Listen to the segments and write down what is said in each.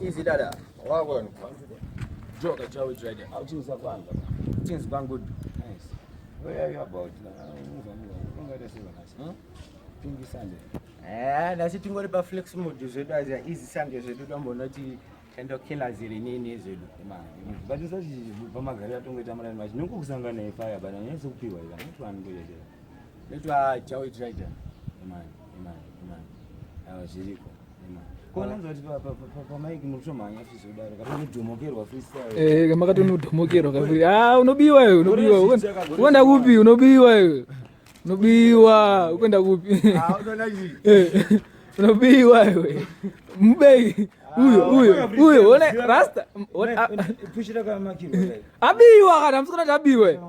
Easy dada. Wagwan. Joker Joey Dreader. Auchinza kwanza. Things going good. Nice. Where are you about? Move move. Ungaita sei nhasi? Hmm? Pingi Sunday. Eh, nhasi tingori pa flex mode zvedu as easy Sunday zvedu tombonoti tendokiller ziri nini zvedu. Man, but usati pamagari atongoita murani machi nongokusangana ifire but anyanyisa kupiwa ika. Not one ngoita. Ndoitwa Joey Dreader. Imani, imani, imani. Awa zviriko. Imani. Ko nanzwa kuti pamaiki muri kutomhanya futi zvekudaro kana unodhomokerwa freestyle. Eh, makatonodomokerwa kafiri. Ah, unobiwa iwe, unobiwa. Ukwenda kupi? Unobiwa iwe. Unobiwa, ukwenda kupi? Ah, unoona chii? Eh, unobiwa iwe. Mubei. Uyo, uyo, uyo, one rasta. Pushira kamakirwa. Abiwa kana musikana kuti abiwe.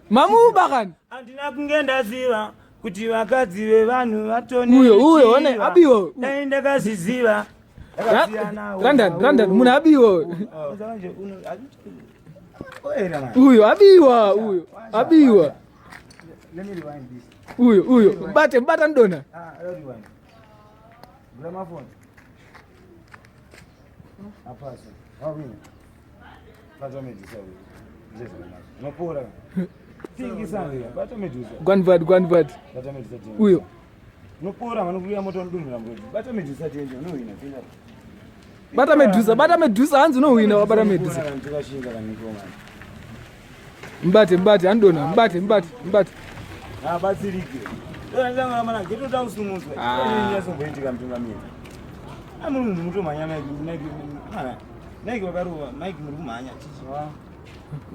Mamuba kana. Handina kunge ndaziva kuti vakadzi vevanhu vatone Uyo, uyo, one abiwa. uyo. Dai ndakazviziva. London, London, munhu abiwa. uyo. Uyo abiwa, uyo. Abiwa. Let me rewind this. Uyo, uyo. Bate, bata ndona. Ah, I rewind. Gramophone. Apaso. Wawina. Bata medusa uyo. Jesu Unopora. Tingi sana. Bata medusa. Gwanvat, gwanvat. Bata medusa tingi. Uyo. Unopora vanokuya moto unodonhera murodi. Bata medusa tingi unohwina tinga. Bata medusa, bata medusa hanzi unohwina wabata medusa. Tukashinga kanikoma. Mbate, mbate, andona, mbate, mbate, mbate. Abatsirike. Ndanga mana geto tausumudzwa. Ah. Nyasomboitika mutungamiri. Amuri munhu mutomhanya Mike Mike mana. Mike wakarova Mike muri kumhanya chichi.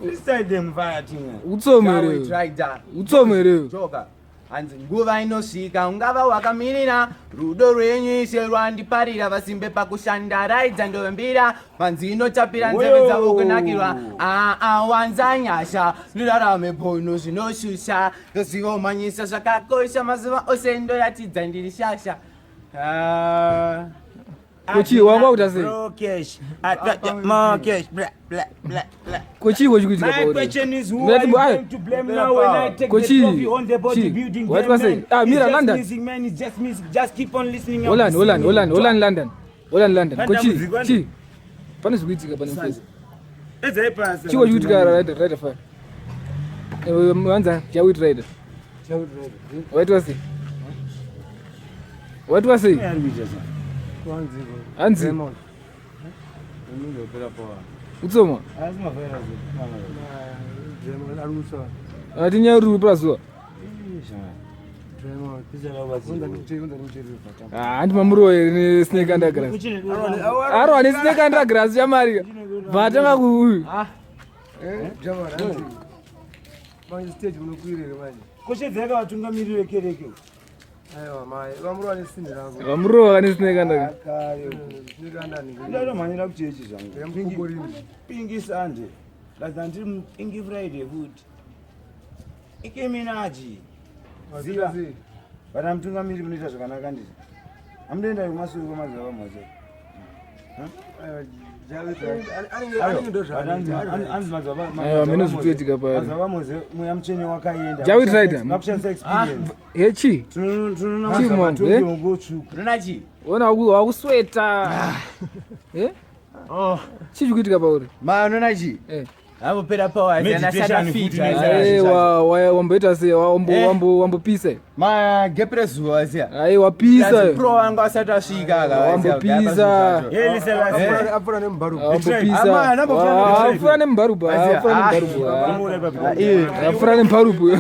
Freestyle them fire tinga. Utsomere. Joey Dreader. Utsomere. Joker. Hanzi nguva inosvika ungava wakamirira rudo rwenyu ishe rwandiparira vasimbe pakushanda raidza ndovembira manzi inotapira nzeve dzavo kunakirwa aa wanza nyasha ndirarame bhono zvinoshusha ndoziva umhanyisa zvakakosha mazuva ose ndoratidza ndiri shasha Ah. Kochi wanga kuita sei? Bro cash. I got the more cash. Blah blah blah blah. Kochi ko chikuitika My pauri. question is who Mira are you timbo- ayo. going to blame now when I take the Kochi, trophy on the Chi, bodybuilding what game, was man? it? Ah, It's Mira, just London. music, man. It's just music. Just keep on listening. and Holland, Holland, singing. Holland, Holland, London. Holland, London. London Kochi, muziki chi. Pane zvikuitika pane mfezi. Edzai pasi. Chiko chikuitika right right fire. Eh, wanza Jawit Rider. Waitwa sei? Waitwa sei? Hanzi. Utsoma. Atinyaruri pazuva. Ah, handi mamuro here nesnake undergrass. Arwa nesnake undergrass chamari. Bvatanga kuuyu. Manje stage munokwirira manje. Koshedzeka vatungamiriri vekereke. Aiwa mai, vamurova nesimbi ravo. Vamurova nesnake undergrass. Kare. Zvikanani. Ndatomhanyira kuchechi zvangu. Mukuborini. Pingi Sunday. Like ndiri Pingi Friday futi. Ikeminaji. Ziva. Vana mutungamiri munoita zvakanaka ndizvo. Amunoenda kumasure kwamadzibaba mose. Aiwa, Anenge ndozvaanoita. Anzi madzibaba. Aiwa, mene zvikuitika pari. Madzibaba mose mweya mutsvene wakaenda. Jawit Rider. Makushandisa experience. Hechi. Tinoona Chi madzibaba mwangu, eh? tongotsvuka. Unoona chii? Ona wakusweta. Eh? Chii chikuitika pauri? Ma unoona chii? Eh. Ambopera power Meditation futi Aiwa, wamboita sei? Wambo Eh. wambo wambopisa. Magepere zuva ziya. Ai wapisa. Pro wangu asati asvika ka. Wambopisa. Hey, listen, listen. Apfura nemubharubu. Wambopisa. Ama, anambopfura Apfura nembarubu. Apfura nembarubu. Vamura ipapo. Apfura nembarubu.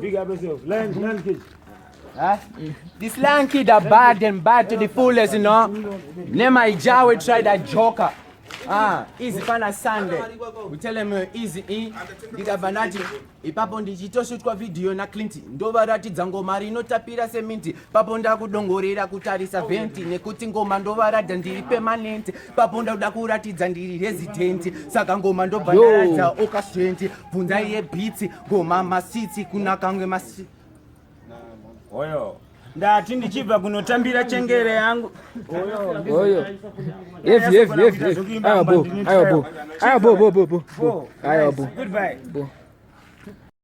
Big up yourself. Lion, lion cage. This land kid are bad and bad to the fullest, you know. Nema Ijawe try that joker. Ah, easy pana Sunday. We tell him easy e. Ndikabva ndati ipapo ndichitoshutwa vhidhiyo naClint ndovaratidza ngoma rinotapira seminti papo ndakudongorera kutarisa vhenti nekuti ngoma ndovaradha ndiri permanent papo ndakuda kuratidza ndiri resident saka ngoma ndobva Yo. ndaradza okastrent bvunza iye beats ngoma masitsi kunaka masi Oyo. Ndati ndichibva kunotambira chengere yangu. Oyo. Heavy, heavy, heavy. heavy. Aiwa bo. Aiwa bo. Aiwa bo bo bo bo. bo. Aiwa bo. Goodbye. Bo.